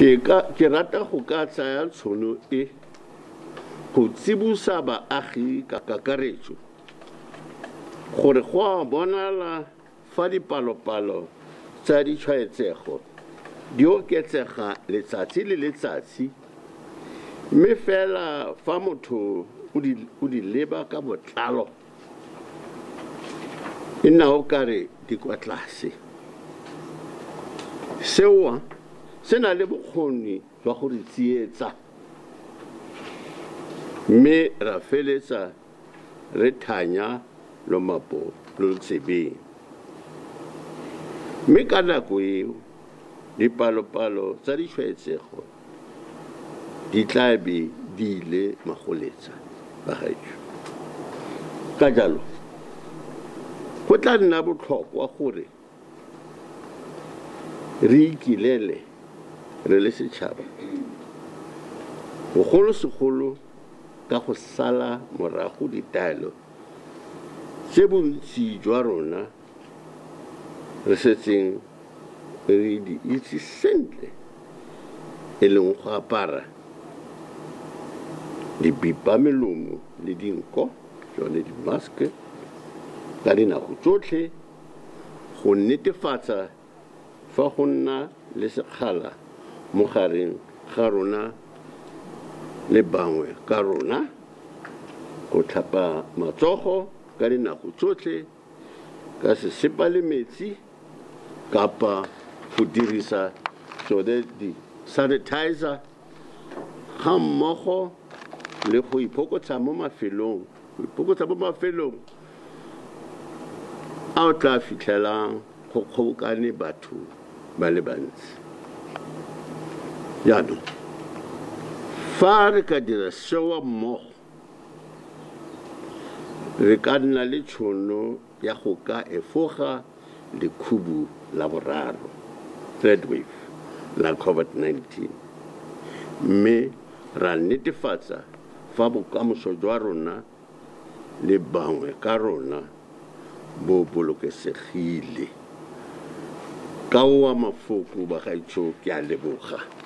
Ke rata go ka tsaya tšhono e go tsibosa baagi ka kakaretso gore go a bonala fa dipalopalo tsa ditshwaetsego di oketsega letsatsi le letsatsi, mme fela fa motho o di leba ka botlalo e nna o kare di kwa tlase. Seo se na le bokgoni jwa go re tsietsa, mme ra feletsa re thanya lomapo lo lo tsebeng. Mme ka nako eo dipalopalo tsa ditshwaetsego di tla be di ile magoletsa, bagaetsho. Ka jalo go tla nna botlhokwa gore re ikilele re le setšhaba, bogolosegolo ka go sala morago ditaelo tse bontsi jwa rona re setseng re di itse sentle, e leng go apara dibipamelomo le dinko, tsone di-mask, ka dinako tsotlhe, go netefatsa fa go nna le sekgala mo gareng ga rona le bangwe ka rona, go tlhapa matsogo ka dinako tsotlhe ka sesepa le metsi, kapa go dirisa tsone di-sanitizer, ga mmogo le go iphokotsa mo mafelong, go iphokotsa mo mafelong a o tla fitlhelang go kgobokane batho ba le bantsi. Jaanong fa re ka dira seo mmogo, re ka nna le tšhono ya go ka efoga lekhubu la boraro, third wave, la COVID-19, mme ra netefatsa fa bokamoso jwa rona le bangwe ka rona bo bolokesegile. Ka oa mafoko, bagaetsho, ke a leboga.